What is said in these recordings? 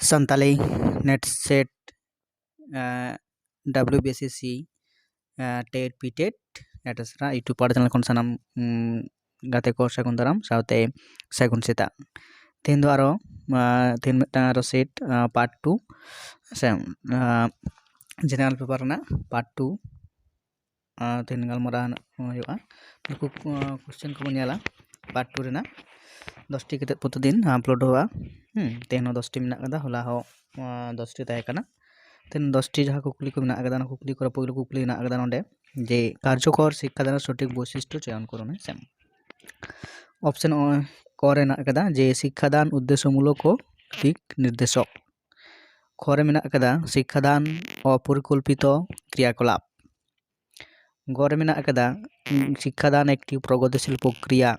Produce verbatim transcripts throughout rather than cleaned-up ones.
Santali NET SET, ᱮᱸ, WBSSC, ᱮᱸ, TET, PTET, ᱮᱴᱥᱮᱴᱨᱟ YouTube ᱯᱟᱲᱦᱟ ᱪᱮᱱᱮᱞ ᱠᱷᱚᱱ ᱥᱟᱱᱟᱢ, ᱩᱸ, ᱜᱟᱛᱮ ᱠᱚ ᱥᱟᱹᱜᱩᱱ ᱫᱟᱨᱟᱢ ᱥᱟᱶᱛᱮ ᱥᱟᱹᱜᱩᱱ ᱥᱮᱛᱟᱜ᱾ ᱛᱮᱦᱮᱧ ᱫᱚ ᱟᱨᱚ, ᱟᱸ, ᱛᱮᱦᱮᱧ ᱢᱤᱫᱴᱟᱝ ᱟᱨᱚ set, ᱟᱸ, part two, ᱥᱮ, ᱟᱸ, general paper ᱨᱮᱱᱟᱜ part two, ᱟᱸ, ᱛᱮᱦᱮᱧ ᱜᱟᱞᱢᱟᱨᱟᱣ ᱦᱩᱭᱩᱜᱼᱟ᱾ ᱱᱩᱠᱩ, ᱟᱸ, question ᱠᱚᱵᱚᱱ ᱧᱮᱞᱟ part two ᱨᱮᱱᱟᱜ᱾ ᱫᱚᱥᱴᱤ ᱠᱟᱛᱮ ᱯᱨᱚᱛᱤᱫᱤᱱ upload ᱦᱩᱭᱩᱜᱼᱟ᱾ ᱦᱩᱸ, ᱛᱮᱦᱮᱧ ᱦᱚᱸ ᱫᱚᱥᱴᱤ ᱢᱮᱱᱟᱜ ᱠᱟᱫᱟ, ᱦᱚᱞᱟ ᱦᱚᱸ, ᱟᱸ, ᱫᱚᱥᱴᱤ ᱛᱟᱦᱮᱸ ᱠᱟᱱᱟ᱾ ᱛᱮᱦᱮᱧ ᱫᱚᱥᱴᱤ ᱡᱟᱦᱟᱸ ᱠᱩᱠᱞᱤ ᱠᱚ ᱢᱮᱱᱟᱜ ᱠᱟᱫᱟ, ᱚᱱᱟ ᱠᱩᱠᱞᱤ ᱠᱚᱨᱮ ᱯᱳᱭᱞᱳ ᱠᱩᱠᱞᱤ ᱢᱮᱱᱟᱜ ᱠᱟᱫᱟ ᱱᱚᱰᱮ ᱡᱮ, ᱠᱟᱨᱡᱚᱠᱚᱨ ᱥᱤᱠᱠᱷᱟᱫᱟᱱ ᱥᱚᱴᱷᱤᱠ ᱵᱳᱭᱥᱤᱥᱴᱚ ᱪᱚᱭᱚᱱ ᱠᱚᱨᱩᱱ, ᱦᱮᱸ ᱥᱮ᱾ Option ᱠᱚ ᱨᱮ ᱢᱮᱱᱟᱜ ᱠᱟᱫᱟ ᱡᱮ, ᱥᱤᱠᱠᱷᱟᱫᱟᱱ ᱩᱫᱽᱫᱮᱥᱥᱚᱢᱩᱞᱚᱠ ᱫᱤᱠ ᱱᱤᱨᱫᱮᱥᱚᱠ᱾ ᱠᱷᱚ ᱨᱮ ᱢᱮᱱᱟᱜ ᱠᱟᱫᱟ ᱥᱤᱠᱠᱷᱟᱫᱟᱱ ᱚᱯᱚᱨᱤᱠᱚᱞᱯᱤᱛᱚ ᱠᱨᱤᱭᱟᱠᱚᱞᱟᱯ᱾ ᱜᱚ ᱨᱮ ᱢᱮᱱᱟᱜ ᱟᱠᱟᱫᱟ, ᱩᱸ, ᱥᱤᱠᱠᱷᱟᱫᱟᱱ ᱮᱠᱴᱤ ᱯᱨᱚᱜᱚᱛᱤᱥᱤᱞ ᱯᱨᱚᱠᱨᱤᱭᱟ᱾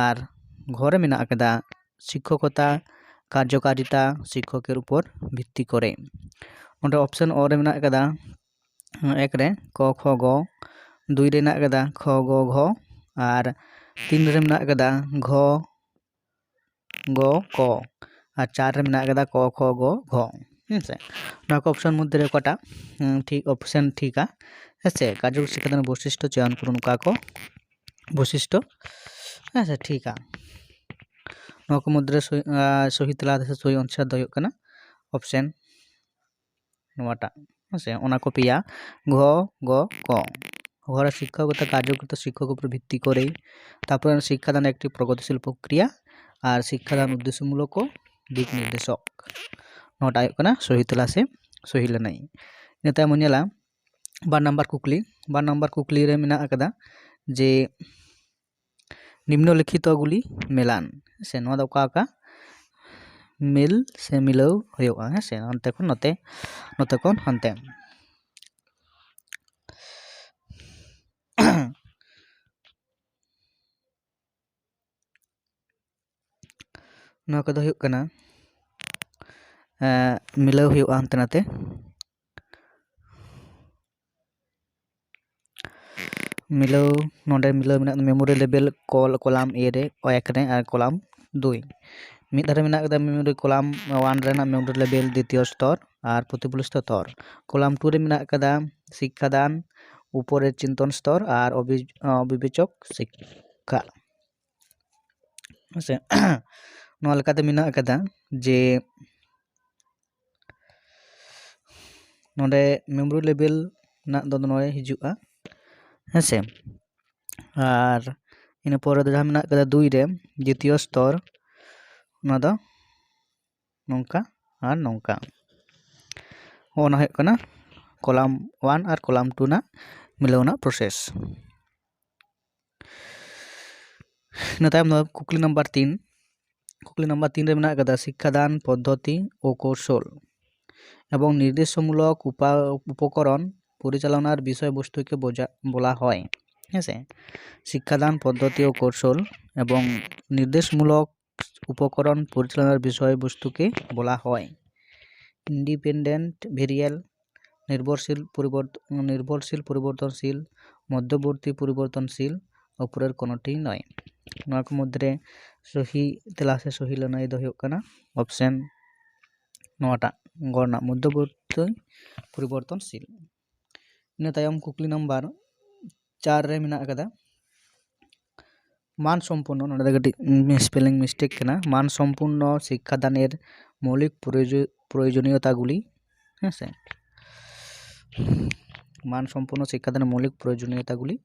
ᱟᱨ ᱜᱷᱚ ᱨᱮ ᱢᱮᱱᱟᱜ ᱟᱠᱟᱫᱟ ᱥᱤᱠᱠᱷᱚᱠᱚᱛᱟ ᱠᱟᱨᱡᱚᱠᱟᱨᱤᱛᱟ ᱥᱤᱠᱠᱷᱚᱠᱮᱨ ᱩᱯᱚᱨ ᱵᱷᱤᱛᱛᱤ ᱠᱚᱨᱮ᱾ ᱚᱸᱰᱮ option ᱚ ᱨᱮ ᱢᱮᱱᱟᱜ ᱟᱠᱟᱫᱟ, ᱩᱸ, ᱮᱠ ᱨᱮ ᱠᱚ ᱠᱷᱚ ᱜᱚ, ᱫᱩᱭ ᱨᱮ ᱢᱮᱱᱟᱜ ᱟᱠᱟᱫᱟ ᱠᱷᱚ ᱜᱚ ᱜᱷᱚ, ᱟᱨ ᱛᱤᱱ ᱨᱮ ᱢᱮᱱᱟᱜ ᱟᱠᱟᱫᱟ ᱜᱷᱚ ᱜᱚ ᱠᱚ, ᱟᱨ ᱪᱟᱨ ᱨᱮ ᱢᱮᱱᱟᱜ ᱟᱠᱟᱫᱟ ᱠᱚ ᱠᱷᱚ ᱜᱚ ᱜᱷᱚ᱾ ᱦᱮᱸ ᱥᱮ, ᱱᱚᱣᱟ ᱠᱚ option ᱢᱚᱫᱽᱫᱷᱮ ᱨᱮ ᱚᱠᱟᱴᱟᱜ, ᱩᱸ, ᱴᱷᱤᱠ option ᱴᱷᱤᱠᱟ? ᱦᱮᱸ ᱥᱮ, ᱠᱟᱨᱡᱚᱠᱚᱨ ᱥᱤᱠᱠᱷᱟᱫᱟᱱ ᱵᱳᱭᱥᱤᱥᱴᱚ ᱪᱚᱭᱚᱱ ᱠᱚᱨᱩᱱ, ᱚᱠᱟ ᱠᱚ ᱵᱳᱭᱥᱤᱥᱴᱚ, ᱦᱮᱸ ᱥᱮ, ᱴᱷᱤᱠᱟ᱾ ᱱᱚᱣᱟ ᱠᱚ ᱢᱚᱫᱽᱫᱷᱮ ᱨᱮ ᱥᱚᱦᱤ-, ᱟᱸ, ᱥᱚᱦᱤ ᱛᱮᱞᱟ ᱥᱮ ᱥᱚᱦᱤ answer ᱫᱚ ᱦᱩᱭᱩᱜ ᱠᱟᱱᱟ option ᱱᱚᱣᱟᱴᱟᱜ, ᱦᱮᱸ ᱥᱮ, ᱚᱱᱟ ᱠᱚ ᱯᱮᱭᱟ, ᱜᱷᱚ, ᱜᱚ, ᱠᱚ᱾ ᱜᱷᱚ ᱨᱮ ᱥᱤᱠᱠᱷᱚᱠᱚᱛᱟ ᱠᱟᱨᱡᱚᱠᱟᱨᱤᱛᱟ ᱥᱤᱠᱠᱷᱚᱠ ᱩᱯᱚᱨ ᱵᱷᱤᱛᱛᱤ ᱠᱚᱨᱮ, ᱛᱟᱨᱯᱚᱨᱮ ᱥᱤᱠᱠᱷᱟᱫᱟᱱ ᱮᱠᱴᱤ ᱯᱨᱚᱜᱚᱛᱤᱥᱤᱞ ᱯᱨᱚᱠᱨᱤᱭᱟ ᱟᱨ ᱥᱤᱠᱠᱷᱟᱫᱟᱱ ᱩᱫᱽᱫᱮᱥᱥᱚᱢᱩᱞᱚᱠ ᱫᱤᱠ ᱱᱤᱨᱫᱮᱥᱚᱠ᱾ ᱱᱚᱣᱟᱴᱟᱜ ᱦᱩᱭᱩᱜ ᱠᱟᱱᱟ ᱥᱚᱦᱤ ᱛᱮᱞᱟ ᱥᱮ ᱥᱚᱦᱤ ᱞᱟᱹᱱᱟᱹᱭ᱾ ᱤᱱᱟᱹ ᱛᱟᱭᱚᱢ ᱵᱚᱱ ᱧᱮᱞᱟ ᱵᱟᱨ ᱱᱟᱢᱵᱟᱨ ᱠᱩᱠᱞᱤ᱾ ᱵᱟᱨ ᱱᱟᱢᱵᱟᱨ ᱠᱩᱠᱞᱤ ᱨᱮ ᱢᱮᱱᱟᱜ ᱟᱠᱟᱫᱟ ᱡᱮ ᱱᱤᱢᱱᱚᱞᱤᱠᱷᱤᱛᱚ ᱜᱩᱞᱤ ᱢᱮᱞᱟᱱ, ᱥᱮ ᱱᱚᱣᱟ ᱫᱚ ᱚᱠᱟ ᱚᱠᱟ ᱢᱮᱞ ᱥᱮ ᱢᱤᱞᱟᱹᱣ ᱦᱩᱭᱩᱜᱼᱟ, ᱦᱮᱸ ᱥᱮ, ᱦᱟᱱᱛᱮ ᱠᱷᱚᱱ ᱱᱚᱛᱮ, ᱱᱚᱛᱮ ᱠᱷᱚᱱ ᱦᱟᱱᱛᱮ᱾ ᱱᱚᱣᱟ ᱠᱚᱫᱚ ᱦᱩᱭᱩᱜ ᱠᱟᱱᱟ, ᱮᱸ, ᱢᱤᱞᱟᱹᱣ ᱦᱩᱭᱩᱜᱼᱟ ᱦᱟᱱᱛᱮ ᱱᱟᱛᱮ᱾ ᱢᱤᱞᱟᱹᱣ, ᱱᱚᱰᱮ ᱢᱤᱞᱟᱹᱣ ᱢᱮᱱᱟᱜ ᱫᱚ memory level col-, column A ᱨᱮ, ᱮᱠ ᱨᱮ ᱟᱨ column ᱫᱩᱭ᱾ ᱢᱤᱫ ᱫᱷᱟᱨᱮ ᱢᱮᱱᱟᱜ ᱟᱠᱟᱫᱟ memory column one ᱨᱮᱱᱟᱜ memory level ᱫᱤᱛᱤᱭᱚ ᱥᱛᱚᱨ ᱟᱨ ᱯᱨᱚᱛᱤᱯᱷᱚᱞᱤᱛ ᱥᱛᱚᱨ᱾ Column two ᱨᱮ ᱢᱮᱱᱟᱜ ᱟᱠᱟᱫᱟ ᱥᱤᱠᱠᱷᱟ ᱫᱟᱱ, ᱩᱯᱚᱨᱮᱨ ᱪᱤᱱᱛᱚᱱ ᱥᱛᱚᱨ ᱟᱨ ᱚᱵᱷᱤ-, ᱚᱵᱤᱵᱮᱪᱚᱠ ᱥᱤᱠᱠᱷᱟ᱾ ᱦᱮᱸᱥᱮ? ᱱᱚᱣᱟ ᱞᱮᱠᱟᱛᱮ ᱢᱮᱱᱟᱜ ᱟᱠᱟᱫᱟ ᱡᱮ ᱱᱚᱰᱮ memory level ᱨᱮᱱᱟᱜ ᱫᱚ ᱱᱚᱰᱮ ᱦᱤᱡᱩᱜᱼᱟ, ᱦᱮᱸᱥᱮ? ᱟᱨ ᱤᱱᱟᱹ ᱯᱚᱨᱮ ᱫᱚ ᱡᱟᱦᱟᱸ ᱢᱮᱱᱟᱜ ᱟᱠᱟᱫᱟ ᱫᱩᱭ ᱨᱮ, ᱫᱤᱛᱤᱭᱚ ᱥᱛᱚᱨ, ᱚᱱᱟ ᱫᱚ ᱱᱚᱝᱠᱟ ᱟᱨ ᱱᱚᱝᱠᱟ᱾ ᱚᱱᱟ ᱦᱩᱭᱩᱜ ᱠᱟᱱᱟ column one ᱟᱨ column two ᱨᱮᱱᱟᱜ ᱢᱤᱞᱟᱹᱣ ᱨᱮᱱᱟᱜ process᱾ ᱤᱱᱟᱹ ᱛᱟᱭᱚᱢ ᱫᱚ ᱠᱩᱠᱞᱤ ᱱᱟᱢᱵᱟᱨ ᱛᱤᱱ᱾ ᱠᱩᱠᱞᱤ ᱱᱟᱢᱵᱟᱨ ᱛᱤᱱ ᱨᱮ ᱢᱮᱱᱟᱜ ᱟᱠᱟᱫᱟ ᱥᱤᱠᱠᱷᱟ ᱫᱟᱱ ᱯᱚᱫᱽᱫᱷᱚᱛᱤ ᱳ ᱠᱳᱣᱥᱚᱞ ᱮᱵᱚᱝ ᱱᱤᱨᱫᱮᱥᱢᱩᱞᱚᱠ ᱩᱯᱟ-, ᱩᱯᱚᱠᱚᱨᱚᱱ ᱯᱚᱨᱤᱪᱟᱞᱚᱱᱟᱨ ᱵᱤᱥᱚᱭ ᱵᱚᱥᱛᱩ ᱠᱮ ᱵᱚᱡᱟ-, ᱵᱚᱞᱟ ᱦᱚᱭ᱾ ᱦᱮᱸᱥᱮ? ᱥᱤᱠᱠᱷᱟ ᱫᱟᱱ ᱯᱚᱫᱽᱫᱷᱚᱛᱤ ᱳ ᱠᱳᱣᱥᱚᱞ ᱮᱵᱚᱝ ᱱᱤᱨᱫᱮᱥᱢᱩᱞᱚᱠ ᱩᱯᱚᱠᱚᱨᱚᱱ ᱯᱚᱨᱤᱪᱟᱞᱚᱱᱟᱨ ᱵᱤᱥᱚᱭ ᱵᱚᱥᱛᱩ ᱠᱮ ᱵᱚᱞᱟ ᱦᱚᱭ᱾ Independent variable, ᱱᱤᱨᱵᱷᱚᱨᱥᱤᱞ ᱯᱚᱨᱤᱵᱚᱨᱛ-, ᱱᱤᱨᱵᱷᱚᱨᱥᱤᱞ ᱯᱚᱨᱤᱵᱚᱨᱛᱚᱱᱥᱤᱞ, ᱢᱚᱫᱽᱫᱷᱚᱵᱚᱨᱛᱤ ᱯᱚᱨᱤᱵᱚᱨᱛᱚᱱᱥᱤᱞ, ᱩᱯᱚᱨᱮᱨ ᱠᱳᱱᱳᱴᱤ ᱱᱚᱭ᱾ ᱱᱚᱣᱟ ᱠᱚ ᱢᱚᱫᱽᱫᱷᱮ ᱨᱮ ᱥᱚᱦᱤ ᱛᱮᱞᱟ ᱥᱮ ᱥᱚᱦᱤ ᱞᱟᱹᱱᱟᱹᱭ ᱫᱚ ᱦᱩᱭᱩᱜ ᱠᱟᱱᱟ option ᱱᱚᱣᱟᱴᱟᱜ, ᱜᱚ ᱨᱮᱱᱟᱜ ᱢᱚᱫᱽᱫᱷᱚᱵᱚᱨᱛᱤ ᱯᱚᱨᱤᱵᱚᱨᱛᱚᱱᱥᱤᱞ᱾ ᱤᱱᱟᱹ ᱛᱟᱭᱚᱢ ᱠᱩᱠᱞᱤ ᱱᱟᱢᱵᱟᱨ ᱪᱟᱨ ᱨᱮ ᱢᱮᱱᱟᱜ ᱟᱠᱟᱫᱟ ᱢᱟᱱ ᱥᱚᱢᱯᱩᱨᱱᱚ, ᱱᱚᱰᱮ ᱫᱚ ᱠᱟᱹᱴᱤᱡ spelling mistake ᱠᱟᱱᱟ, ᱢᱟᱱ ᱥᱚᱢᱯᱩᱨᱱᱚ ᱥᱤᱠᱠᱷᱟ ᱫᱟᱱᱮᱨ ᱢᱳᱣᱞᱤᱠ ᱯᱨᱚᱭᱳᱡᱚ-, ᱯᱨᱚᱭᱳᱡᱚᱱᱤᱭᱚᱛᱟᱜᱩᱞᱤ, ᱦᱮᱸ ᱥᱮ? ᱢᱟᱱ ᱥᱚᱢᱯᱩᱨᱱᱚ ᱥᱤᱠᱠᱷᱟ ᱫᱟᱱᱮᱨ ᱢᱳᱣᱞᱤᱠ ᱯᱨᱚᱭᱳᱡᱚᱱᱤᱭᱚᱛᱟᱜᱩᱞᱤ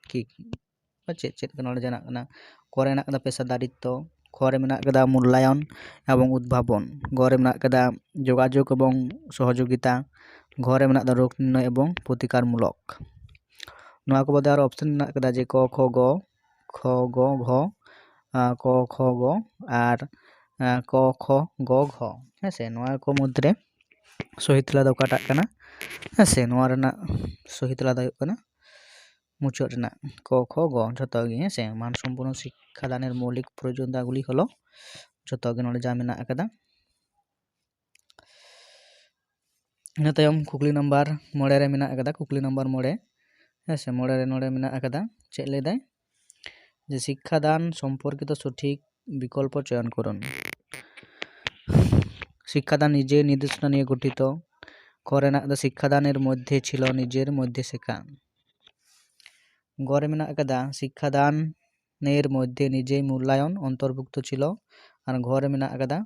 ᱠᱤ ᱠᱤ? ᱵᱟ ᱪᱮᱫ ᱪᱮᱫ ᱠᱟᱱᱟ ᱱᱚᱰᱮ ᱡᱟᱦᱟᱱᱟᱜ ᱠᱟᱱᱟ? ᱠᱚ ᱨᱮ ᱢᱮᱱᱟᱜ ᱠᱟᱫᱟ ᱯᱮᱥᱟᱫᱟᱨᱤᱛᱛᱚ, ᱠᱷᱚ ᱨᱮ ᱢᱮᱱᱟᱜ ᱠᱟᱫᱟ ᱢᱩᱞᱞᱟᱭᱚᱱ ᱮᱵᱚᱝ ᱩᱫᱵᱷᱟᱵᱚᱱ, ᱜᱚ ᱨᱮ ᱢᱮᱱᱟᱜ ᱠᱟᱫᱟ ᱡᱳᱜᱟᱡᱳᱜᱽ ᱮᱵᱚᱝ ᱥᱚᱦᱚᱡᱳᱜᱤᱛᱟ, ᱜᱷᱚ ᱨᱮ ᱢᱮᱱᱟᱜ ᱠᱟᱫᱟ ᱨᱳᱜᱽ ᱱᱤᱨᱱᱚᱭ ᱮᱵᱚᱝ ᱯᱨᱚᱛᱤᱠᱟᱨ ᱢᱩᱞᱚᱠ᱾ ᱱᱚᱣᱟ ᱠᱚ ᱵᱟᱫᱮ ᱟᱨᱚ option ᱢᱮᱱᱟᱜ ᱠᱟᱫᱟ ᱡᱮ ᱠᱚ ᱠᱷᱚ ᱜᱚ, ᱠᱷᱚ ᱜᱚ ᱜᱷᱚ, ᱟ, ᱠᱚ ᱠᱷᱚ ᱜᱚ ᱟᱨ, ᱟ, ᱠᱚ ᱠᱷᱚ ᱜᱚ ᱜᱷᱚ᱾ ᱦᱮᱸ ᱥᱮ, ᱱᱚᱣᱟ ᱠᱚ ᱢᱚᱫᱽᱫᱷᱮ ᱨᱮ ᱥᱚᱦᱤ ᱛᱮᱞᱟ ᱫᱚ ᱚᱠᱟᱴᱟᱜ ᱠᱟᱱᱟ? ᱦᱮᱸ ᱥᱮ, ᱱᱚᱣᱟ ᱨᱮᱱᱟᱜ ᱥᱚᱦᱤ ᱛᱮᱞᱟ ᱫᱚ ᱦᱩᱭᱩᱜ ᱠᱟᱱᱟ ᱢᱩᱪᱟᱹᱫ ᱨᱮᱱᱟᱜ ᱠᱚ ᱠᱷᱚ ᱜᱚ ᱡᱷᱚᱛᱚ ᱜᱮ, ᱦᱮᱸ ᱥᱮ, ᱢᱟᱱ ᱥᱚᱢᱯᱩᱨᱱᱚ ᱥᱤᱠᱠᱷᱟ ᱫᱟᱱᱮᱨ ᱢᱳᱣᱞᱤᱠ ᱯᱨᱚᱭᱳᱡᱚᱱᱤᱭᱚᱛᱟᱜᱩᱞᱤ ᱦᱚᱞᱚ ᱡᱷᱚᱛᱚ ᱜᱮ ᱱᱚᱰᱮ ᱡᱟ ᱢᱮᱱᱟᱜ ᱟᱠᱟᱫᱟ᱾ ᱤᱱᱟᱹ ᱛᱟᱭᱚᱢ ᱠᱩᱠᱞᱤ ᱱᱟᱢᱵᱟᱨ ᱢᱚᱬᱮ ᱨᱮ ᱢᱮᱱᱟᱜ ᱟᱠᱟᱫᱟ, ᱠᱩᱠᱞᱤ ᱱᱟᱢᱵᱟᱨ ᱢᱚᱬᱮ, ᱦᱮᱸ ᱥᱮ, ᱢᱚᱬᱮ ᱨᱮ ᱱᱚᱰᱮ ᱢᱮᱱᱟᱜ ᱟᱠᱟᱫᱟ, ᱪᱮᱫ ᱞᱟᱹᱭ ᱫᱟᱭ? ᱡᱮ ᱥᱤᱠᱠᱷᱟ ᱫᱟᱱ ᱥᱚᱢᱯᱚᱨᱠᱤᱛᱚ ᱥᱚᱴᱷᱤᱠ ᱵᱤᱠᱚᱞᱯᱚ ᱪᱚᱭᱚᱱ ᱠᱚᱨᱩᱱ᱾ শিক্ষাদান নিজে নির্দেশনা নিয়ে গঠিত। ক রেᱱᱟᱜ ᱫᱚ ᱥᱤᱠᱠᱷᱟᱫᱟᱱᱮᱨ ᱢᱚᱫᱽᱫᱷᱮ ছিল নিজের মধ্যে শেখা। ᱜ ᱨᱮ ᱢᱮᱱᱟᱜ ᱟᱠᱟᱫᱟ ᱥᱤᱠᱠᱷᱟᱫᱟᱱᱮᱨ ᱢᱚᱫᱽᱫᱷᱮ নিজেই মূল্যায়ন অন্তর্ভুক্ত ছিল। আর ঘ রে ᱢᱮᱱᱟᱜ ᱟᱠᱟᱫᱟ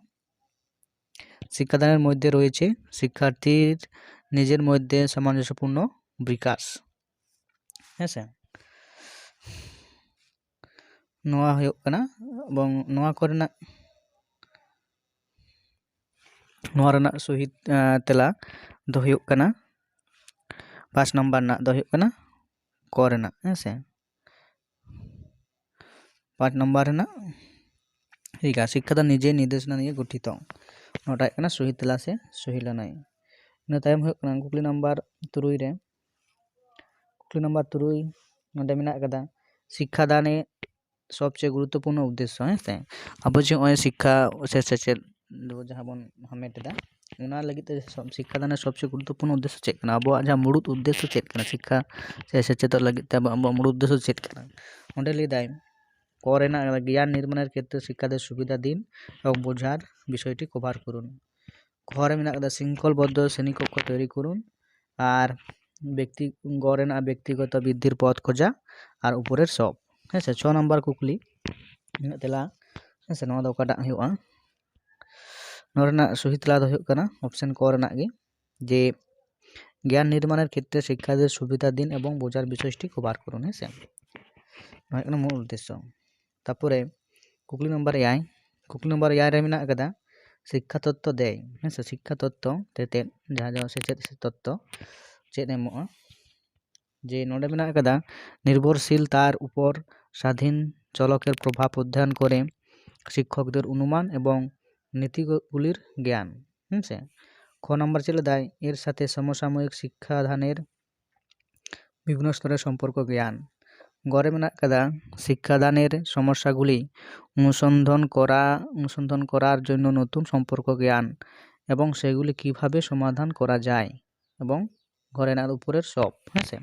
শিক্ষাদানের মধ্যে রয়েছে শিক্ষার্থীর নিজের মধ্যে সামঞ্জস্যপূর্ণ বিকাশ। ᱦᱮᱸ ᱥᱮ, ᱱᱚᱣᱟ ᱦᱩᱭᱩᱜ ᱠᱟᱱᱟ, ᱮᱵᱚᱝ ᱱᱚᱣᱟ ᱠᱚᱨᱮᱱᱟᱜ, ᱱᱚᱣᱟ ᱨᱮᱱᱟᱜ ᱥᱚᱦᱤ, ᱮᱸ, ᱛᱮᱞᱟ ᱫᱚ ᱦᱩᱭᱩᱜ ᱠᱟᱱᱟ, ᱯᱟᱸᱪ ᱱᱟᱢᱵᱟᱨ ᱨᱮᱱᱟᱜ ᱫᱚ ᱦᱩᱭᱩᱜ ᱠᱟᱱᱟ ᱠᱚ ᱨᱮᱱᱟᱜ, ᱦᱮᱸ ᱥᱮ᱾ ᱯᱟᱸᱪ ᱱᱟᱢᱵᱟᱨ ᱨᱮᱱᱟᱜ, ᱴᱷᱤᱠ ᱜᱮᱭᱟ, ᱥᱤᱠᱠᱷᱟᱫᱟᱱ ᱱᱤᱡᱮ ᱱᱤᱨᱫᱮᱥᱚᱱᱟ ᱱᱤᱭᱮ ᱜᱚᱴᱷᱤᱛᱚ᱾ ᱱᱚᱣᱟᱴᱟᱜ ᱦᱩᱭᱩᱜ ᱠᱟᱱᱟ ᱥᱚᱦᱤ ᱛᱮᱞᱟ ᱥᱮ ᱥᱚᱦᱤ ᱞᱟᱹᱱᱟᱹᱭ᱾ ᱤᱱᱟᱹ ᱛᱟᱭᱚᱢ ᱦᱩᱭᱩᱜ ᱠᱟᱱᱟ ᱠᱩᱠᱞᱤ ᱱᱟᱢᱵᱟᱨ ᱛᱩᱨᱩᱭ ᱨᱮ, ᱠᱩᱠᱞᱤ ᱱᱟᱢᱵᱟᱨ ᱛᱩᱨᱩᱭ ᱱᱚᱰᱮ ᱢᱮᱱᱟᱜ ᱟᱠᱟᱫᱟ, ᱥᱤᱠᱠᱷᱟᱫᱟᱱᱮ ᱥᱚᱵᱪᱮᱭᱮ ᱜᱩᱨᱩᱛᱛᱚᱯᱩᱨᱱᱚ ᱩᱫᱽᱫᱮᱥᱥᱚ, ᱦᱮᱸ ᱥᱮ? ᱟᱵᱚ ᱡᱮ ᱱᱚᱜᱼᱚᱭ ᱥᱤᱠᱠᱷᱟ ᱥᱮ ᱥᱮᱪᱮᱫ ᱫᱚ ᱡᱟᱦᱟᱸ ᱵᱚᱱ ᱦᱟᱢᱮᱴ ᱮᱫᱟ, ᱚᱱᱟ ᱞᱟᱹᱜᱤᱫ ᱛᱮ ᱥᱚᱵ-, ᱥᱤᱠᱠᱷᱟᱫᱟᱱᱮ ᱥᱚᱵᱪᱮᱭᱮ ᱜᱩᱨᱩᱛᱛᱚᱯᱩᱨᱱᱚ ᱩᱫᱽᱫᱮᱥᱥᱚ ᱪᱮᱫ ᱠᱟᱱᱟ? ᱟᱵᱚᱣᱟᱜ ᱡᱟᱦᱟᱸ ᱢᱩᱲᱩᱫ ᱩᱫᱽᱫᱮᱥᱥᱚ ᱪᱮᱫ ᱠᱟᱱᱟ? ᱥᱤᱠᱠᱷᱟ ᱥᱮ ᱥᱮᱪᱮᱫᱚᱜ ᱞᱟᱹᱜᱤᱫ ᱛᱮ ᱟᱵᱚ, ᱟᱵᱚᱣᱟᱜ ᱢᱩᱲᱩᱫ ᱩᱫᱽᱫᱮᱥᱥᱚ ᱪᱮᱫ ᱠᱟᱱᱟ? ᱚᱸᱰᱮ ᱞᱟᱹᱭᱫᱟᱭ, ᱠᱚ ᱨᱮᱱᱟᱜ ᱜᱮᱭᱟᱱ ᱱᱤᱨᱢᱟᱱᱮᱨ ᱠᱷᱮᱛᱨᱮ ᱥᱤᱠᱠᱷᱟᱫᱮᱨ ᱥᱩᱵᱤᱫᱷᱟ ᱫᱤᱱ ᱮᱵᱚᱝ ᱵᱚᱡᱷᱟᱨ ᱵᱤᱥᱚᱭᱴᱤ ᱠᱚᱵᱷᱟᱨ ᱠᱚᱨᱩᱱ᱾ ᱠᱷᱚ ᱨᱮ ᱢᱮᱱᱟᱜ ᱟᱠᱟᱫᱟ ᱥᱤᱝᱠᱷᱚᱞᱵᱚᱫᱽᱫᱷᱚ ᱥᱨᱮᱱᱤᱠᱚᱠᱠᱷᱚ ᱛᱚᱭᱨᱤ ᱠᱚᱨᱩᱱ᱾ ᱟᱨ ᱵᱮᱠᱛᱤ, ᱜᱚ ᱨᱮᱱᱟᱜ ᱵᱮᱠᱛᱤᱜᱚᱛᱚ ᱵᱤᱫᱽᱫᱷᱤᱨ ᱯᱚᱫᱽ ᱠᱷᱚᱡᱟ ᱟᱨ ᱩᱯᱚᱨᱮᱨ ᱥᱚᱵ᱾ ᱦᱮᱸ ᱥᱮ, ᱪᱷᱚ ᱱᱟᱢᱵᱟᱨ ᱠᱩᱠᱞᱤ ᱨᱮᱱᱟᱜ ᱛᱮᱞᱟ, ᱦᱮᱸ ᱥᱮ, ᱱᱚᱣᱟ ᱫᱚ ᱚᱠᱟᱴᱟᱜ ᱦᱩᱭᱩᱜᱼᱟ? ᱱᱚᱣᱟ ᱨᱮᱱᱟᱜ ᱥᱚᱦᱤ ᱛᱮᱞᱟ ᱫᱚ ᱦᱩᱭᱩᱜ ᱠᱟᱱᱟ ᱚᱯᱥᱮᱱ ᱠᱚ ᱨᱮᱱᱟᱜ ᱜᱮ, ᱡᱮ ᱜᱮᱭᱟᱱ ᱱᱤᱨᱢᱟᱱᱮᱨ ᱠᱷᱮᱛᱨᱮ ᱥᱤᱠᱠᱷᱟᱫᱮᱨ ᱥᱩᱵᱤᱫᱷᱟ ᱫᱤᱱ ᱮᱵᱚᱝ ᱵᱚᱡᱷᱟᱨ ᱵᱤᱥᱚᱭᱴᱤ ᱠᱚᱵᱷᱟᱨ ᱠᱚᱨᱩᱱ, ᱦᱮᱸ ᱥᱮ, ᱱᱚᱣᱟ ᱦᱩᱭᱩᱜ ᱠᱟᱱᱟ ᱢᱩᱞ ᱩᱫᱽᱫᱮᱥᱥᱚ᱾ ᱛᱟᱨᱯᱚᱨᱮ ᱠᱩᱠᱞᱤ ᱱᱟᱢᱵᱟᱨ ᱮᱭᱟᱭ, ᱠᱩᱠᱞᱤ ᱱᱟᱢᱵᱟᱨ ᱮᱭᱟᱭ ᱨᱮ ᱢᱮᱱᱟᱜ ᱟᱠᱟᱫᱟ ᱥᱤᱠᱠᱷᱟ ᱛᱚᱛᱛᱚ ᱫᱮᱭ, ᱦᱮᱸ ᱥᱮ, ᱥᱤᱠᱠᱷᱟ ᱛᱚᱛᱛᱚ ᱛᱮᱛᱮᱫ, ᱡᱟᱦᱟᱸ ᱫᱚ ᱥᱮᱪᱮᱫ ᱥᱮ ᱛᱚᱛᱛᱚ ᱪᱮᱫ ᱮᱢᱚᱜᱼᱟ, ᱡᱮ ᱱᱚᱰᱮ ᱢᱮᱱᱟᱜ ᱟᱠᱟᱫᱟ ᱱᱤᱨᱵᱷᱚᱨᱥᱤᱞ ᱛᱟᱨ ᱩᱯᱚᱨ ᱥᱟᱫᱷᱤᱱ ᱪᱚᱞᱚᱠᱮᱨ ᱯᱨᱚᱵᱷᱟᱵᱽ ᱚᱫᱷᱭᱚᱭᱚᱱ ᱠᱚᱨᱮ ᱥᱤᱠᱠᱷᱚᱠᱫᱮᱨ ᱚᱱᱩᱢᱟᱱ ᱮᱵᱚᱝ ᱱᱤᱛᱤᱜᱩᱞᱤᱨ ᱜᱮᱭᱟᱱ, ᱦᱮᱸ ᱥᱮ᱾ ᱠᱷ ᱱᱟᱢᱵᱟᱨ ᱪᱮᱫ ᱞᱮᱫᱟᱭ, ᱮᱨ ᱥᱟᱛᱷᱮ ᱥᱚᱢᱚᱥᱟᱢᱚᱭᱤᱠ ᱥᱤᱠᱠᱷᱟᱫᱟᱱᱮᱨ ᱵᱤᱵᱷᱤᱱᱱᱚ স্তরের সম্পর্ক জ্ঞান। গ ᱨᱮ ᱢᱮᱱᱟᱜ ᱟᱠᱟᱫᱟ ᱥᱤᱠᱠᱷᱟᱫᱟᱱᱮᱨ ᱥᱚᱢᱚᱥᱟᱜᱩᱞᱤ ᱚᱱᱩᱥᱚᱱᱫᱷᱟᱱ ᱠᱚᱨᱟ, ᱚᱱᱩᱥᱚᱱᱫᱷᱟᱱ ᱠᱚᱨᱟᱨ ᱡᱚᱱᱱᱚ ᱱᱚᱛᱩᱱ ᱥᱚᱢᱯᱚᱨᱠᱚ ᱜᱮᱭᱟᱱ ᱮᱵᱚᱝ ᱥᱮᱜᱩᱞᱤ ᱠᱤᱵᱷᱟᱵᱮ ᱥᱚᱢᱟᱫᱷᱟᱱ ᱠᱚᱨᱟ ᱡᱟᱭ ᱮᱵᱚᱝ ᱜ ᱨᱮᱱᱟᱜ ᱩᱯᱚᱨᱮᱨ ᱥᱚᱵ, ᱦᱮᱸ ᱥᱮ᱾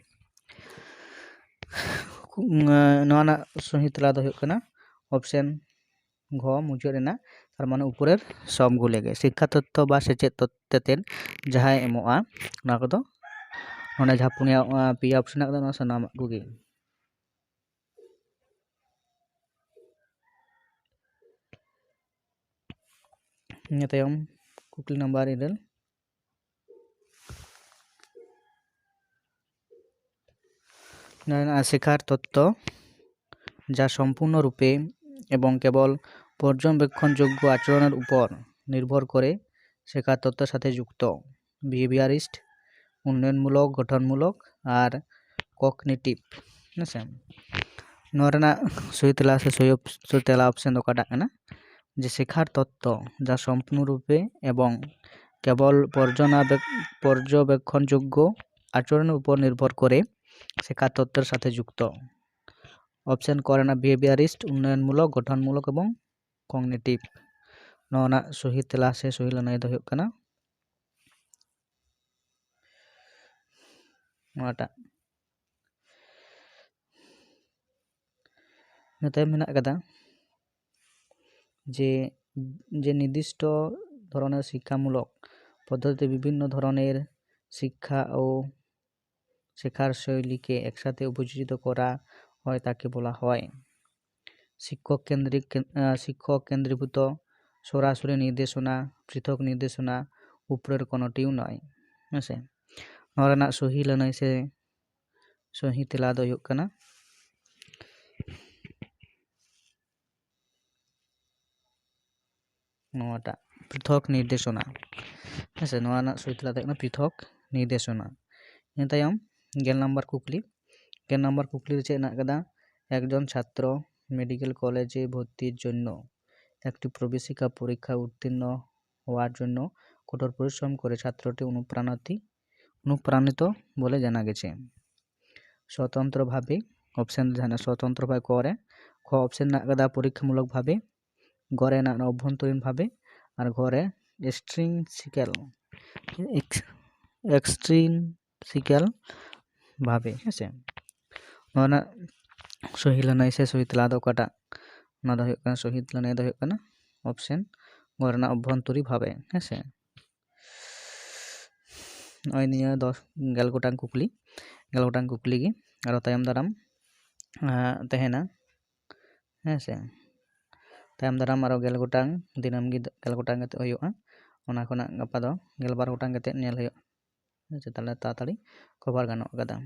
ᱱᱚᱣᱟ ᱨᱮᱱᱟᱜ ᱥᱚᱦᱤ ᱛᱮᱞᱟ ᱫᱚ ᱦᱩᱭᱩᱜ ᱠᱟᱱᱟ ᱚᱯᱥᱮᱱ ᱜᱷᱚ ᱢᱩᱪᱟᱹᱫ ᱨᱮᱱᱟᱜ, ᱛᱟᱨ ᱢᱟᱱᱮ ᱩᱯᱚᱨᱮᱨ ᱥᱚᱵᱽᱜᱩᱞᱤ ᱜᱮ᱾ ᱥᱤᱠᱠᱷᱟ ᱛᱚᱛᱛᱷᱚ ᱵᱟ ᱥᱮᱪᱮᱫ ᱛᱚᱛ-, ᱛᱮᱛᱮᱫ ᱡᱟᱦᱟᱸᱭ ᱮᱢᱚᱜᱼᱟ, ᱚᱱᱟ ᱠᱚᱫᱚ ᱱᱚᱰᱮ ᱡᱟᱦᱟᱸ ᱯᱩᱱᱭᱟ, ᱟᱸ, ᱯᱮᱭᱟ option ᱦᱮᱱᱟᱜ ᱟᱠᱟᱫᱟ, ᱚᱱᱟ ᱥᱟᱱᱟᱢᱟᱜ ᱠᱚᱜᱮ᱾ ᱤᱱᱟᱹ ᱛᱟᱭᱚᱢ ᱠᱩᱠᱞᱤ ᱱᱟᱢᱵᱟᱨ ᱤᱨᱟᱹᱞ᱾ ᱱᱚᱣᱟ ᱨᱮᱱᱟᱜ ᱥᱮᱠᱷᱟᱨ ᱛᱚᱛᱛᱚ, ᱡᱟ ᱥᱚᱢᱯᱩᱨᱱᱚ ᱨᱩᱯᱮ ᱮᱵᱚᱝ ᱠᱮᱵᱚᱞ ᱯᱚᱨᱡᱚᱵᱮᱠᱠᱷᱚᱱ ᱡᱳᱜᱽᱜᱚ ᱟᱪᱚᱨᱚᱱᱮᱨ ᱩᱯᱚᱨ ᱱᱤᱨᱵᱷᱚᱨ ᱠᱚᱨᱮ ᱥᱮᱠᱷᱟᱨ ᱛᱚᱛᱛᱚ ᱥᱟᱛᱷᱮ ᱡᱩᱠᱛᱚ, behaviorist, ᱩᱱᱱᱚᱭᱚᱱᱢᱩᱞᱚᱠ, ᱜᱚᱴᱷᱚᱱᱢᱩᱞᱚᱠ ᱟᱨ cognitive᱾ ᱦᱮᱸ ᱥᱮ? ᱱᱚᱣᱟ ᱨᱮᱱᱟᱜ ᱥᱚᱦᱤ ᱛᱮᱞᱟ ᱥᱮ ᱥᱚᱦᱤ op-, ᱥᱚᱦᱤ ᱛᱮᱞᱟ option ᱫᱚ ᱚᱠᱟᱴᱟᱜ ᱠᱟᱱᱟ? ᱡᱮ ᱥᱮᱠᱷᱟᱨ ᱛᱚᱛᱛᱚ ᱡᱟ ᱥᱚᱢᱯᱩᱨᱱᱚ ᱨᱩᱯᱮ ᱮᱵᱚᱝ ᱠᱮᱵᱚᱞ ᱯᱚᱨᱡᱚᱱᱟᱵᱮ-, ᱯᱚᱨᱡᱚᱵᱮᱠᱠᱷᱚᱱ ᱡᱳᱜᱽᱜᱚ ᱟᱪᱚᱨᱚᱱ ᱩᱯᱚᱨ ᱱᱤᱨᱵᱷᱚᱨ ᱠᱚᱨᱮ ᱥᱮᱠᱷᱟᱨ ᱛᱚᱛᱛᱚᱨ ᱥᱟᱛᱷᱮ ᱡᱩᱠᱛᱚ᱾ Option ᱠᱚ ᱨᱮᱱᱟᱜ behaviorist, ᱩᱱᱱᱚᱭᱚᱱᱢᱩᱞᱚᱠ, ᱜᱚᱴᱷᱚᱱᱢᱩᱞᱚᱠ ᱮᱵᱚᱝ cognitive᱾ ᱱᱚᱣᱟ ᱨᱮᱱᱟᱜ ᱥᱚᱦᱤ ᱛᱮᱞᱟ ᱥᱮ ᱥᱚᱦᱤ ᱞᱟᱹᱱᱟᱹᱭ ᱫᱚ ᱦᱩᱭᱩᱜ ᱠᱟᱱᱟ ᱱᱚᱣᱟᱴᱟᱜ᱾ ᱤᱱᱟᱹ ᱛᱟᱭᱚᱢ ᱢᱮᱱᱟᱜ ᱟᱠᱟᱫᱟ ᱡᱮ, ᱡᱮ ᱱᱤᱨᱫᱤᱥᱴᱚ ᱫᱷᱚᱨᱚᱱᱮᱨ ᱥᱤᱠᱠᱷᱟᱢᱩᱞᱚᱠ ᱯᱚᱫᱽᱫᱷᱚᱛᱤ ᱵᱤᱵᱷᱤᱱᱱᱚ ᱫᱷᱚᱨᱚᱱᱮᱨ ᱥᱤᱠᱠᱷᱟ ও শেখার শৈলীকে একসাথে উপযোজিত করা হয়, তাকে বলা হয় শিক্ষক কেন্দ্রিক, আহ, শিক্ষক কেন্দ্রীভূত সরাসরি নির্দেশনা, পৃথক নির্দেশনা, উপরের কোনোটিও নয়। ᱦᱮᱸ ᱥᱮ? ᱱᱚᱣᱟ ᱨᱮᱱᱟᱜ ᱥᱚᱦᱤ ᱞᱟᱹᱱᱟᱹᱭ ᱥᱮ ᱥᱚᱦᱤ ᱛᱮᱞᱟ ᱫᱚ ᱦᱩᱭᱩᱜ ᱠᱟᱱᱟ ᱱᱚᱣᱟᱴᱟᱜ, ᱯᱨᱤᱛᱷᱚᱠ ᱱᱤᱨᱫᱮᱥᱚᱱᱟ᱾ ᱦᱮᱸ ᱥᱮ, ᱱᱚᱣᱟ ᱨᱮᱱᱟᱜ ᱥᱚᱦᱤ ᱛᱮᱞᱟ ᱫᱚ ᱦᱩᱭᱩᱜ ᱠᱟᱱᱟ ᱯᱨᱤᱛᱷᱚᱠ ᱱᱤᱨᱫᱮᱥᱚᱱᱟ᱾ ᱤᱱᱟᱹ ᱛᱟᱭᱚᱢ ᱜᱮᱞ ᱱᱟᱢᱵᱟᱨ ᱠᱩᱠᱞᱤ, ᱜᱮᱞ ᱱᱟᱢᱵᱟᱨ ᱠᱩᱠᱞᱤ ᱨᱮ ᱪᱮᱫ ᱦᱮᱱᱟᱜ ᱟᱠᱟᱫᱟ? একজন ছাত্র মেডিকেল কলেজে ভর্তির জন্য একটি প্রবেশিকা পরীক্ষা উত্তীর্ণ হওয়ার জন্য কঠোর পরিশ্রম করে ছাত্রটি অনুপ্রাণিত, অনুপ্রাণিত বলে জানা গেছে। স্বতন্ত্রভাবে, option ᱡᱟᱦᱟᱱᱟᱜ ᱥᱚᱛᱚᱱᱛᱨᱚ ᱵᱷᱟᱵᱮ ᱠᱚ ᱨᱮ, ᱠᱷᱚ option ᱦᱮᱱᱟᱜ ᱟᱠᱟᱫᱟ ᱯᱚᱨᱤᱠᱠᱷᱟᱢᱩᱞᱚᱠ ᱵᱷᱟᱵᱮ, ᱜᱚ ᱨᱮ ᱦᱮᱱᱟᱜ ᱚᱵᱷᱚᱱᱛᱚᱨᱤᱱ ᱵᱷᱟᱵᱮ, ᱟᱨ ᱜᱷᱚ ᱨᱮ extrinsical, ex-, extrinsical ᱵᱷᱟᱵᱮ, ᱦᱮᱸ ᱥᱮ᱾ ᱱᱚᱣᱟ ᱨᱮᱱᱟᱜ ᱥᱚᱦᱤ ᱞᱟᱹᱱᱟᱹᱭ ᱥᱮ ᱥᱚᱦᱤ ᱛᱮᱞᱟ ᱫᱚ ᱚᱠᱟᱴᱟᱜ? ᱚᱱᱟ ᱫᱚ ᱦᱩᱭᱩᱜ ᱠᱟᱱᱟ ᱥᱚᱦᱤ ᱛᱟᱞᱟᱱᱤᱭᱟᱹ ᱫᱚ ᱦᱩᱭᱩᱜ ᱠᱟᱱᱟ ᱚᱯᱥᱮᱱ ᱜᱚ ᱨᱮᱱᱟᱜ ᱚᱵᱷᱚᱱᱛᱚᱨᱤ ᱵᱷᱟᱵᱮ, ᱦᱮᱸ ᱥᱮ᱾ ᱱᱚᱜᱼᱚᱭ ᱱᱤᱭᱟᱹ ᱫᱚᱥ ᱜᱮᱞ ᱜᱚᱴᱟᱝ ᱠᱩᱠᱞᱤ, ᱜᱮᱞ ᱜᱚᱴᱟᱝ ᱠᱩᱠᱞᱤ ᱜᱮ ᱟᱨᱚ ᱛᱟᱭᱚᱢ ᱫᱟᱨᱟᱢ ᱛᱟᱦᱮᱱᱟ, ᱦᱮᱸ ᱥᱮ᱾ ᱛᱟᱭᱚᱢ ᱫᱟᱨᱟᱢ ᱟᱨᱚ ᱜᱮᱞ ᱜᱚᱴᱟᱝ, ᱫᱤᱱᱟᱹᱢ ᱜᱮ ᱜᱮᱞ ᱜᱚᱴᱟᱝ ᱠᱟᱛᱮ ᱦᱩᱭᱩᱜᱼᱟ᱾ ᱚᱱᱟ ᱠᱷᱚᱱᱟᱜ ᱜᱟᱯᱟ ᱫᱚ ᱜᱮᱞᱵᱟᱨ ᱜᱚᱴᱟᱝ ᱠᱟᱛᱮ ᱧᱮᱞ ᱦᱩᱭᱩᱜᱼᱟ, ᱦᱮᱸ ᱥᱮ᱾ ᱛᱟᱦᱚᱞᱮ ᱛᱟᱲᱟᱛᱟᱲᱤ ᱠᱚᱵᱷᱟᱨ ᱜᱟᱱᱚᱜ ᱠᱟᱫᱟ᱾